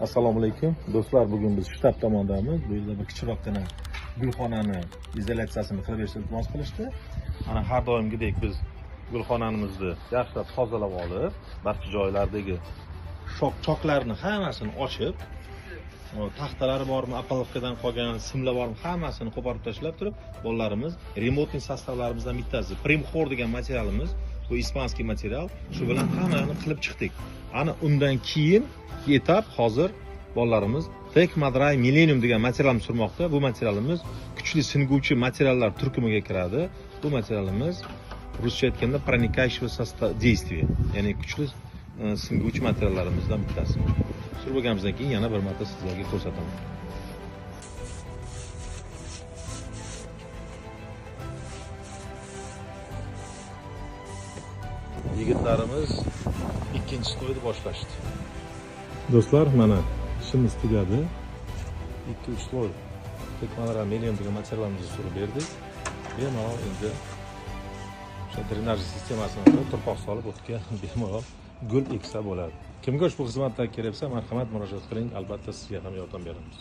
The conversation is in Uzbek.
Assalomu alaykum do'stlar, bugun biz shtab tomondamiz. Bu yerda bir kichikroqgina gulxonani izolyatsiyasini qilib berishni iltimos qilishdi. Mana har doimgidek biz gulxonamizni yaxshilab tozalab olib, barcha joylardagi choklarni hammasini ochib, taxtalari bormi, apalovkadan qolgan simlar bormi, hammasini qo'porib tashlab turib, bolalarimiz remotniy sostavlarimizdan bittasi Primxor degan materialimiz, bu ispanskiy material, shu bilan hammani qilib chiqdik. Ana undan keyin etap hozir bolalarimiz Tekmadry Millennium degan materialni surmoqda. Bu materialimiz kuchli singuvchi materiallar turkumiga kiradi. Bu materialimiz ruscha aytganda проникающего действия, ya'ni kuchli singuvchi materiallarimizdan bittasi. Surib bo'lganimizdan keyin yana bir marta sizlarga ko'rsataman. Yigitlarimiz ikkinchi to'yni boshlashdi. Do'stlar, mana ishimiz tugadi. 2-3 to'y Tekmadry Millennium degan materialimizni surib berdik. Bemalol endi o'sha drenaj sistemasini qilib, turpoq solib o'tga bemalol gul eksa bo'ladi. Kimga ushbu xizmatlar kerak bo'lsa, marhamat murojaat qiling, albatta sizga ham yordam beramiz.